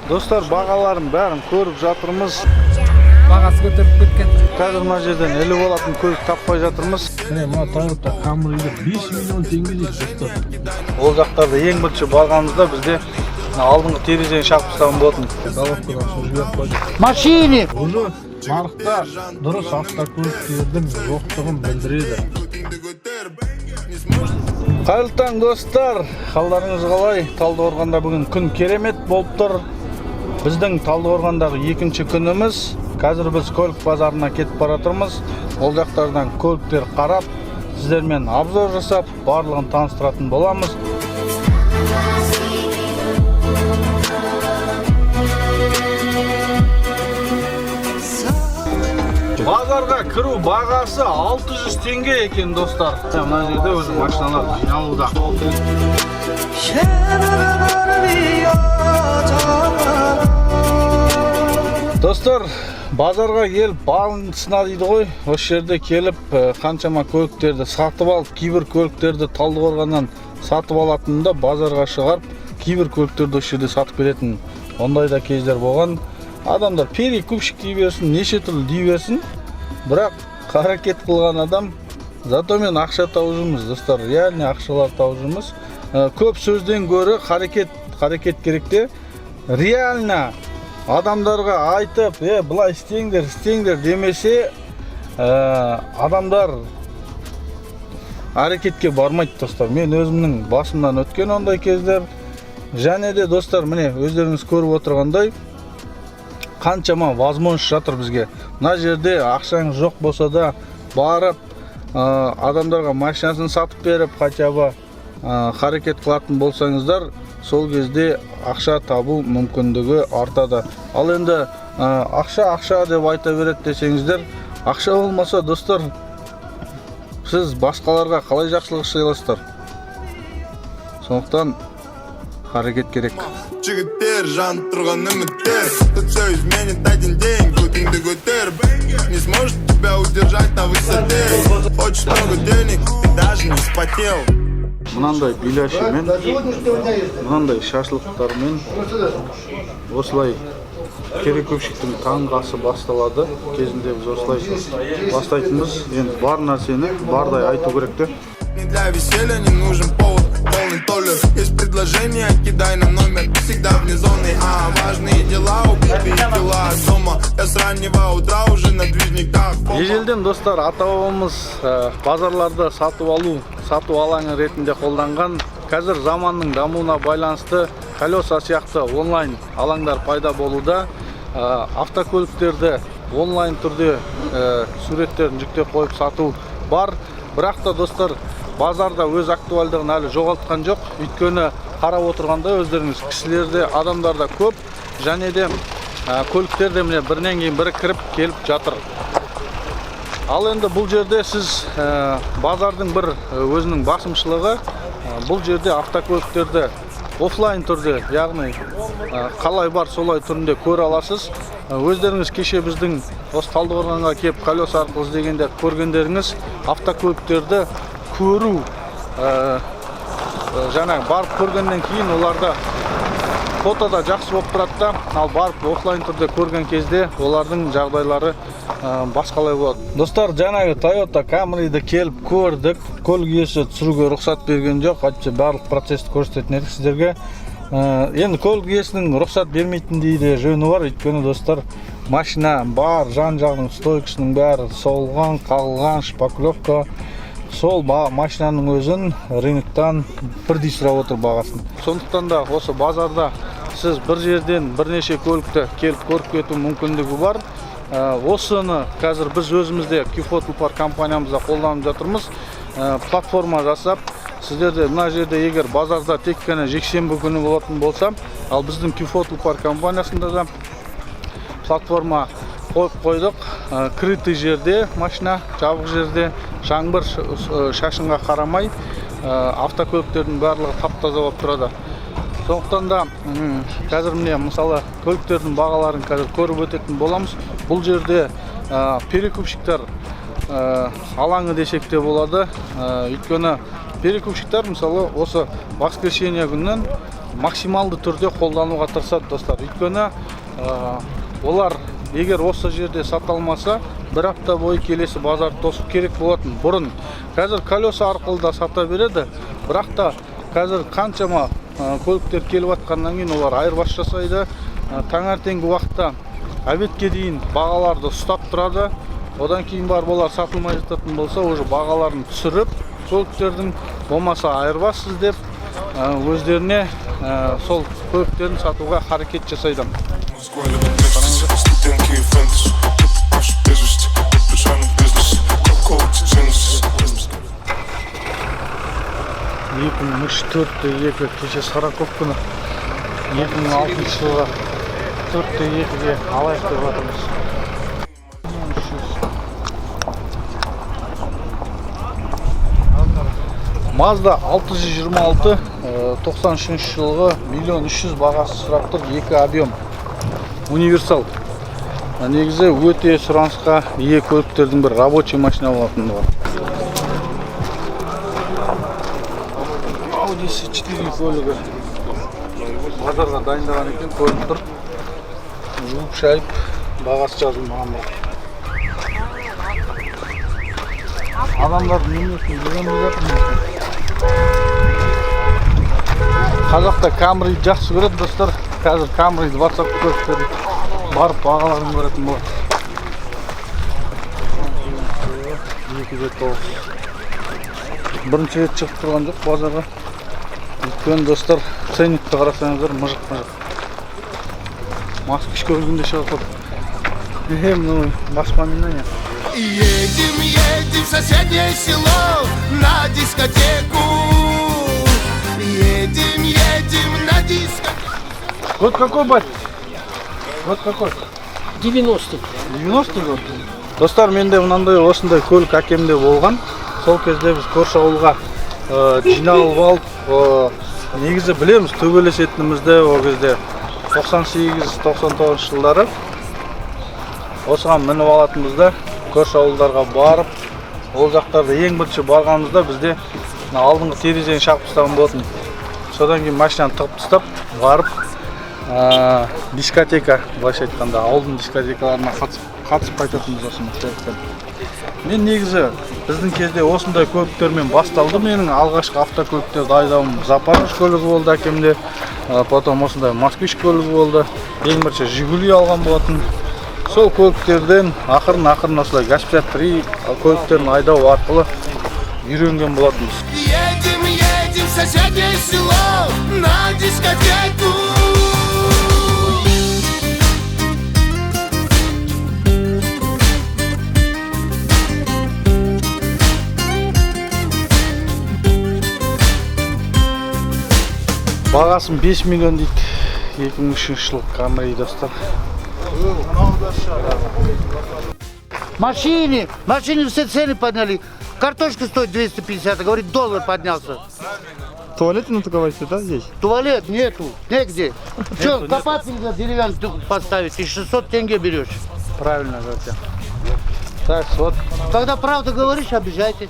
Достар, бағаларын бәрін көріп жатырмыз. Бағасы көтеріліп кеткен. Қазір мына жерден іліп алатын көлік таппай жатырмыз. Міне, мына Toyota Camry'de 5 миллион теңге дейді, достар. Ол жақтарда ең бірінші барғанымызда бізде мына алдыңғы терезені шағып тастаған болатын. Головкадан су жіберіп қойды. Машине! Уже нарықта дұрыс автокөліктердің жоқтығын білдіреді. Қайырлы таң, достар! Қалдарыңыз қалай? Талдықорғанда бүгін күн керемет болып тұр. Біздің Талдықорғандағы екінші күніміз. Қазір біз көлік базарына кетіп бара жатырмыз. Ол жақтардан көліктер қарап, сіздермен обзор жасап, барлығын таныстыратын боламыз. Базарға кіру бағасы 600 теңге екен, достар. Мына жерде уже машиналар жиналуда. Достар, базарға келіп балын сына дейді ғой. Осы жерде келіп қаншама көліктерді сатып алып, кейбір көліктерді Талдықорғаннан сатып алатын да, базарға шығарып, кейбір көліктерді осы жерде сатып беретін ондай да кездер болған. Адамдар перекупщик дей берсін, неше түрлі дей берсін, бірақ қарекет қылған адам, зато мен ақша тауып жүрміз, достар, реальный ақшалар тауып жүрміз. Көп сөзден гөрі қарекет керек те. Реально адамдарға айтып, былай істеңдер, істеңдер демесе, адамдар әрекетке бармайды, достар. Мен өзімнің басымнан өткен ондай кездер. Және де, достар, міне, өздеріңіз көріп отырғандай, қаншама возможность жатыр бізге. Мына жерде ақшаңыз жоқ болса да, барып адамдарға машинасын сатып беріп, хотя бы харекет қылатын болсаңыздар, сол кезде ақша табу мүмкіндігі артады. Ал енді ақша, ақша деп айта береді десеңіздер, ақша болмаса, достар, сіз басқаларға қалай жақсылық жасай аласыздар? Сондықтан харекет керек. Жігіттер, жанып тұрған үміттер. Тут все изменит один день. Көтіңді көтер. Не сможет тебя удержать на высоте. Хочешь много денег, ты даже не вспотел. Мынандай беляшімен, мынандай шашлықтармен осылай перекупщиктің таңғы асы басталады. Кезінде біз осылай бастайтынбыз. Енді бар нәрсені бардай айту керек те. Не для веселья не нужен повод. Полный толлер. Есть предложение, кидай нам номер. Всегда вне зоны, а важные дела. Убитые тела дома. Я с раннего утра уже на движниках. Ежелден, достар, ата бабамыз базарларды сатып алу, сату алаңы ретінде қолданған. Қазір заманның дамуына байланысты Колеса сияқты онлайн алаңдар пайда болуда. Автокөліктерді онлайн түрде суреттерін жүктеп қойып сату бар. Бірақ та, достар, базарда өз актуальдығын әлі жоғалтқан жоқ. Өйткені қарап отырғанда өздеріңіз, кісілерде, адамдар да көп және де көліктер де, міне, бірінен кейін бірі кіріп келіп жатыр. Ал енді бұл жерде сіз базардың бір өзінің басымшылығы, бұл жерде автокөліктерді офлайн түрде, яғни қалай бар солай түрінде көре аласыз. Өздеріңіз кеше біздің осы Талдықорғанға келіп, Колеса арқылы іздегенде көргендеріңіз, автокөліктерді көру, жаңағы барып көргеннен кейін оларда фотода жақсы болып тұрады да, ал барып офлайн түрде көрген кезде олардың жағдайлары басқалай болады. Достар, жаңағы Toyota Camry'ді келіп көрдік. Көлік иесі түсіруге рұқсат берген жоқ, әйтпесе барлық процессті көрсететін едік сіздерге. Енді көлік иесінің рұқсат бермейтіндей де жөні бар, өйткені, достар, машина бар, жан жағының стойкасының бәрі соғылған, қағылған, шпаклевка. Сол машинаның өзін рыноктан бірдей сұрап отыр бағасын. Сондықтан да осы базарда сіз бір жерден бірнеше көлікті келіп көріп кету мүмкіндігі бар. Осыны қазір біз өзімізде Q4 Тұлпар компаниямызда қолданып жатырмыз. Платформа жасап, сіздерде мына жерде егер базарда тек қана жексенбі күні болатын болса, ал біздің Q4 Тұлпар компаниясында да платформа қойып қойдық. Крытый жерде машина, жабық жерде жаңбыр шашынға қарамай, автокөліктердің барлығы тап таза болып тұрады. Сондықтан да қазір, міне, мысалы, көліктердің бағаларын қазір көріп өтетін боламыз. Бұл жерде перекупщиктер алаңы десек те болады. Өйткені перекупщиктер, мысалы, осы воскресенье күнінен Максималды түрде қолдануға тырысады, достар. Өйткені олар егер осы жерде сата алмаса, бір апта бойы келесі базарды тосып керек болатын бұрын. Қазір колеса арқылы да сата береді, бірақ та қазір қаншама көліктер келіп жатқаннан кейін олар айырбас жасайды. Таңертеңгі уақытта обедке дейін бағаларды ұстап тұрады. Одан кейін барып олар сатылмай жататын болса, уже бағаларын түсіріп көліктердің, болмаса айырбас іздеп, өздеріне сол көліктерін сатуға харекет жасайды. Москва любит Lexus, студентки и фэнтези. Пропавший без вести, печальный бизнес. Какого ценности? 2003, 4,2, кеше сороковканы 2006 жылға 4,2-ге алайық деп жатырмыз. Mazda 626, 93 жылғы, 1 300 000 бағасы сұрап тұр, екі объем универсал. Негізі өте сұранысқа ие көліктердің бір, рабочий машина болатын бұлар. Audi C4 көлігі базарға дайындаған екен, көрініп тұр, жуып шайып, бағасы жазылмаған. Бірақ адамдардың неменесін үйреніп жатыр. Қазақта Камриді жақсы көреді, достар. Қазір Камри 20 көліктер барып бағаларын көретін болады. 2,9. Бірінші рет шығып тұрған жоқ базарға. Өйткені, достар, ценникті қарасаңыздар, мыжық мыжық. Москвич көлігінде шығып тұр. Мынау воспоминания. Едем, едем в соседнее село на дискотеку. Едем, едем на дискотеку. Год какой, бать? Год какой? 90. 90 год. Достар, менде мынандай, осындай көлік әкемде болған. Сол кезде біз көрші ауылға жиналып алып, негізі білеміз төбелесетінімізді. Ол кезде 98-99 жылдары осыған мініп алатынбыз да, көрші ауылдарға барып, ол жақтарда ең бірінші барғанымызда бізде мына алдыңғы терезені шағып тастаған болатын. Содан кейін машинаны тығып тастап барып, дискотека, былайша айтқанда, ауылдың дискотекаларына қатысып қайтатынбыз осы көлікпен. Мен негізі біздің кезде осындай көліктермен басталды менің алғашқы автокөліктерді айдауым. Запорож көлігі болды әкемде, потом осындай Москвич көлігі болды, ең бірінші Жигули алған болатын. Сол көліктерден ақырын ақырын осылай ГАЗ 53 көліктерін айдау арқылы үйренген болатынбыз. Едем, едем в соседнее село на дискотеку. Бағасын 5 миллион дейді, 2003 жылғы Камри, достар. Машины, машины все цены подняли. Картошка стоит 250, говорит, доллар поднялся. Туалеты натаковать, да, здесь? Туалет нету, негде. Че, копаться нельзя, деревянный поставить, и 600 тенге берешь. Правильно говорите. Так, вот. Когда правду говоришь, обижайтесь.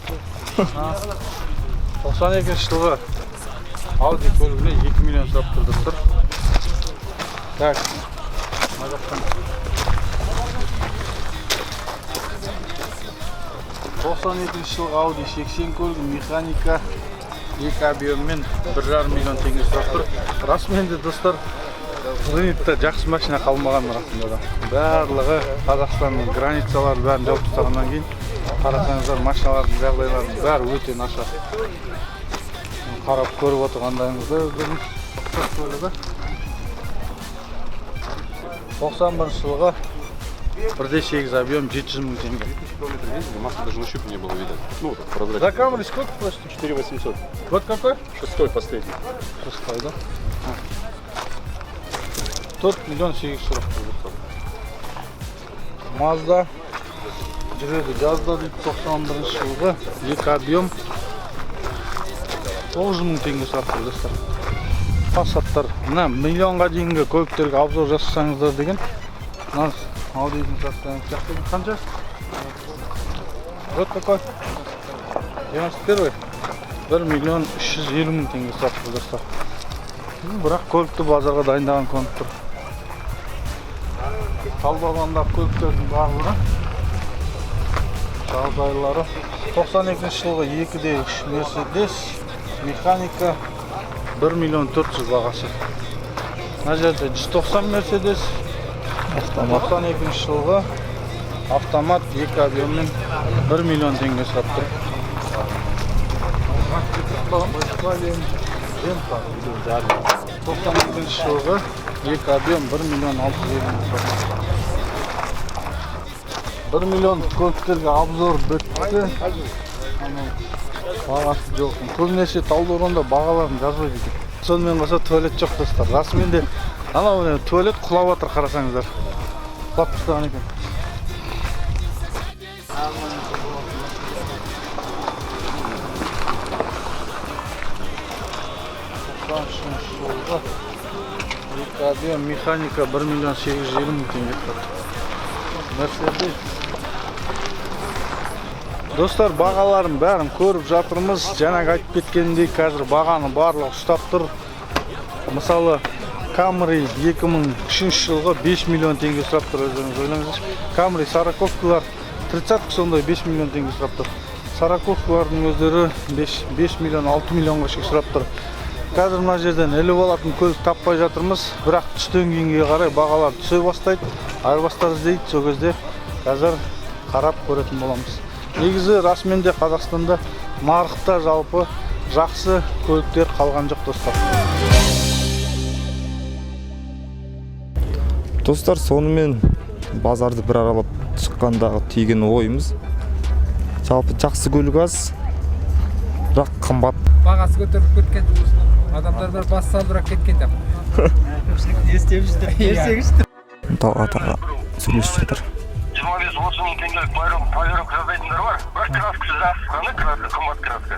92 жылғы Audi көлігіне 2 миллион сұрап тұр, достар. Так, мына жақтан 92 жылғы Audi 80 көлігі, механика, екі объеммен 1,5 миллион теңге сұрап тұр. Расымен де, достар, рынокта жақсы машина қалмаған расында да. Барлығы Қазақстанның границалары бәрін жауып тастағаннан кейін, қарасаңыздар, машиналардың жағдайларының бәрі өте нашар. Қарап көріп отырғандарыңыздай, өздеріңіз, көлігі 91 жылғы, 1,8 объем, 700 000 теңге. Километров ездили, масло даже на щупе не было видно. Ну, вот прозрачный. За Камри сколько просите? 4 800. Вот какой? Шестой последний. Шестой, да? 4 800 000 сұрап тұр. Мазда жүреді жазда дейді, 91 жылғы, екі объем, 900 000 теңге сұрап тұр, достар. Пассаттар, мына миллионға дейінгі көліктерге обзор жасасаңыздар деген. Мына Аудидің состояние жақсы. Қанша? Вот какой? 91. 1 350 000 теңге сұрап тұр, достар. Бірақ көлікті базарға дайындаған көрініп тұр. Талдықорғандағы көліктердің барлығы жағдайлары. 92 жылғы 2.3 Мерседес, механика, 1 миллион 400 бағасы. Мына жерде 190 Мерседес, 92 жылғы, автомат, 2 объеммен 1 миллион теңге сұрап тұр. Volkswagen Jetta 92 жылғы, 2 объем, 1 миллион 650 мың сұрап тұр. 1 миллион көліктерге обзор бітті. Анау бағасы жоқ. Көбінесе Талдықорғанда бағаларын жазбайды екен. Сонымен қоса туалет жоқ, достар. Расымен де анау міне туалет құлап жатыр, қарасаңыздар. Құлап тастаған екен. 93 жылғы, 2 объем, механика, 1 миллион 850 мың теңге тұрады. Мерседес. Достар, бағаларын бәрін көріп жатырмыз. Жаңағы айтып кеткендей, қазір бағаны барлығы ұстап тұр. Мысалы, Camry 2003 жылғы 5 миллион теңге сұрап тұр, өздеріңіз ойлаңыздаршы. Camry сороковкалар, 30 сондай 5 миллион теңге сұрап тұр. Сороковкалардың өздері 5, 5 миллион, 6 миллионға шейін сұрап тұр. Қазір мына жерден іліп алатын көлік таппай жатырмыз, бірақ түстен кейінге қарай бағалар түсе бастайды, айырбастар іздейді, сол кезде қазір қарап көретін боламыз. Негізі расымен де Қазақстанда нарықта жалпы жақсы көліктер қалған жоқ, достар. Достар, сонымен базарды бір аралап шыққандағы түйген ойымыз: жалпы жақсы көлік аз, бірақ қымбат. Бағасы көтеріліп кеткен, адамдар бір бас салдырап кеткен деп. Не істеп жүрді? Талғат аға сөйлесіп жатыр. 25-30 мың теңгелік полировка жасайтындар бар, бірақ краскасы жақсы ғана, краска қымбат, краска.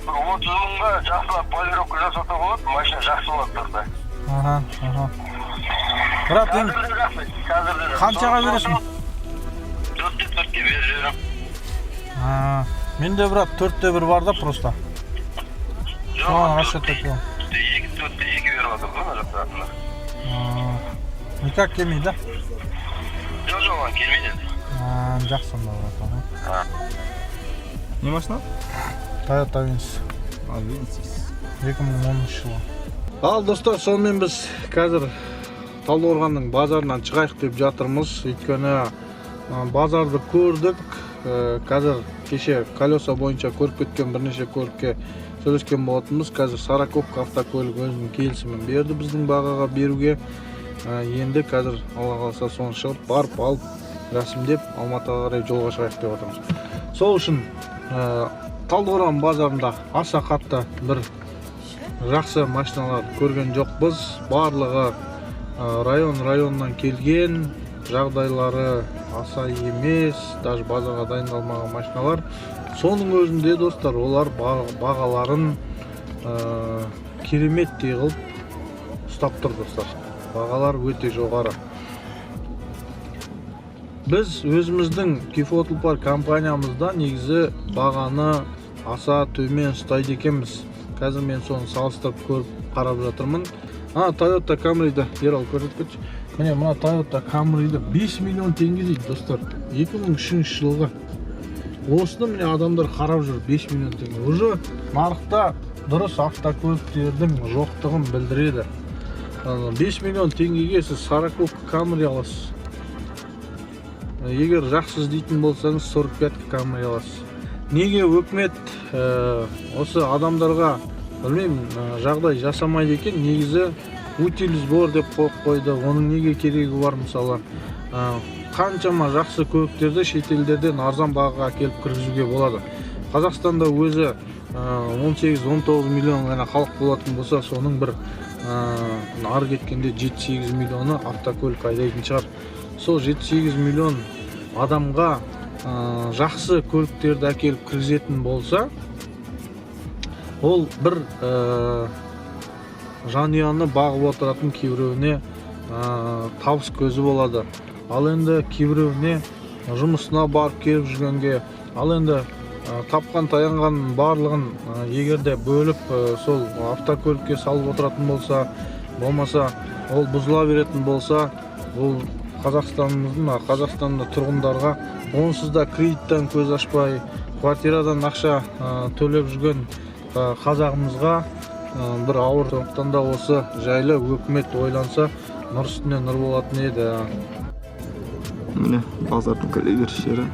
Бір 30 мыңға жақсылап полировка жасаса болады, машина жақсы болады тогда. Аха, аха. Брат, енді Қазір де жақсы, қазір де жақсы. Қаншаға бересің? 4,4-ке беріп жіберемін. А, менде, брат, 4,1 бар да просто. Соған расчет етіп. 2, 4,2 беріп жатыр ғой мына жақта атында. Никак келмейді, да? Жоқ, оған келмейді енді. А, жақсы онда, брат. Аха. Не машина? Toyota Avensis. Avensis. 2010 жылы. Ал, достар, сонымен біз қазір Талдықорғанның базарынан шығайық деп жатырмыз. Өйткені базарды көрдік. Қазір кеше колеса бойынша көріп кеткен бірнеше көлікке сөйлескен болатынбыз. Қазір сороковка автокөлік өзінің келісімін берді біздің бағаға беруге. Енді қазір Алла қаласа, соны шығып барып алып, рәсімдеп, Алматыға қарай жолға шығайық деп жатырмыз. Сол үшін Талдықорған базарында аса қатты бір жақсы машиналар көрген жоқпыз. Барлығы район районнан келген, жағдайлары аса емес, даже базарға дайындалмаған машиналар. Соның өзінде, достар, олар бағаларын кереметтей қылып ұстап тұр, достар. Бағалар өте жоғары. Біз өзіміздің Кифо Тұлпар компаниямызда негізі бағаны аса төмен ұстайды екенбіз. Қазір мен соны салыстырып көріп, қарап жатырмын. А, Toyota Camry'ді, Ерал, көрсетіп кетші. Міне, мына Toyota Camry'ді 5 миллион теңге дейді, достар. 2003 жылғы. Осыны, міне, адамдар қарап жүр, 5 миллион теңге. Уже нарықта дұрыс автокөліктердің жоқтығын білдіреді. 5 миллион теңгеге сіз сороковка Camry аласыз. Егер жақсы іздейтін болсаңыз, 45 Camry аласыз. Неге өкімет осы адамдарға, білмеймін, жағдай жасамайды екен? Негізі утильсбор деп қойып қойды. Оның неге керегі бар, мысалы? Қаншама жақсы көліктерді шетелдерден арзан бағаға әкеліп кіргізуге болады. Қазақстанда өзі 18-19 миллион ғана халық болатын болса, соның бір ары кеткенде 7-8 миллионы автокөлік айдайтын шығар. Сол 7-8 миллион адамға жақсы көліктерді әкеліп кіргізетін болса, ол бір жанұяны бағып отыратын кейбіреуіне табыс көзі болады. Ал енді кейбіреуіне жұмысына барып келіп жүргенге, ал енді Тапқан таянған барлығын егер де бөліп, сол автокөлікке салып отыратын болса, болмаса ол бұзыла беретін болса, бұл Қазақстанымыздың, мына Қазақстанда тұрғындарға, онсыз да кредиттен көз ашпай, квартирадан ақша төлеп жүрген қазағымызға бір ауыр. Сондықтан да осы жайлы өкімет ойланса, нұр үстіне нұр болатын еді. Міне, базардың кіре беріс жері.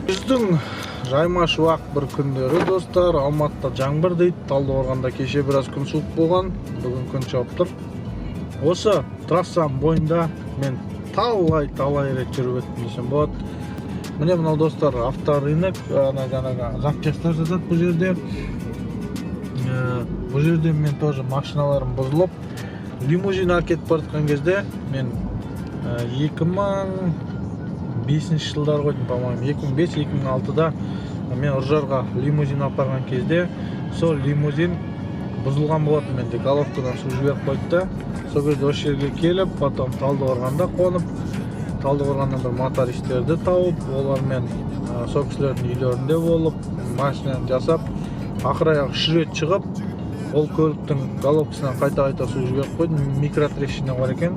Күздің жайма шуақ бір күндері, достар. Алматыда жаңбыр дейді. Талдықорғанда кеше біраз күн суық болған, бүгін күн жауып тұр. Осы трассаның бойында мен талай талай рет жүріп өттім десем болады. Міне, мынау, достар, авторынок. Ана жаңағы запчастьтар сатады бұл жерде. Бұл жерде мен тоже машиналарым бұзылып, лимузин алып кетіп бара жатқан кезде мен 2005 жылдары ғой деймін, по-моему, 2005-2006-да мен Үржарға лимузин алып барған кезде сол лимузин бұзылған болатын менде, головкадан су жіберіп қойды да. Сол кезде осы жерге келіп, потом Талдықорғанда қонып, Талдықорғаннан бір мотористерді тауып, олармен сол кісілердің үйлерінде болып, машинаны жасап, ақыр аяғы үш рет шығып, ол көліктің головкасынан қайта қайта су жіберіп қойдым, микротрещина бар екен.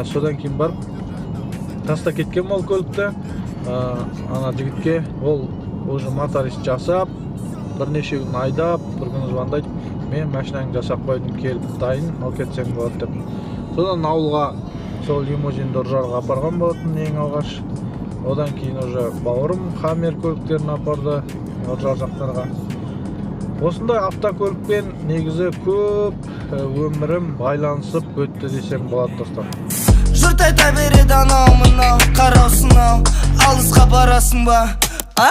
Содан кейін барып тастап кеткен ол көлікті ана жігітке. Ол уже моторист жасап, бірнеше күн айдап, бір күні звондайды: «Мен машинаңды жасап қойдым, келіп дайын, алып кетсең болады», – деп. Содан ауылға сол лимузинді Үржарға апарған болатын ең алғаш. Одан кейін уже бауырым Хаммер көліктерін апарды Үржар жақтарға. Осындай автокөлікпен негізі көп өмірім байланысып өтті десем болады, достар. Жұрт айта береді анау мынау қарау сынау алысқа барасың ба, а?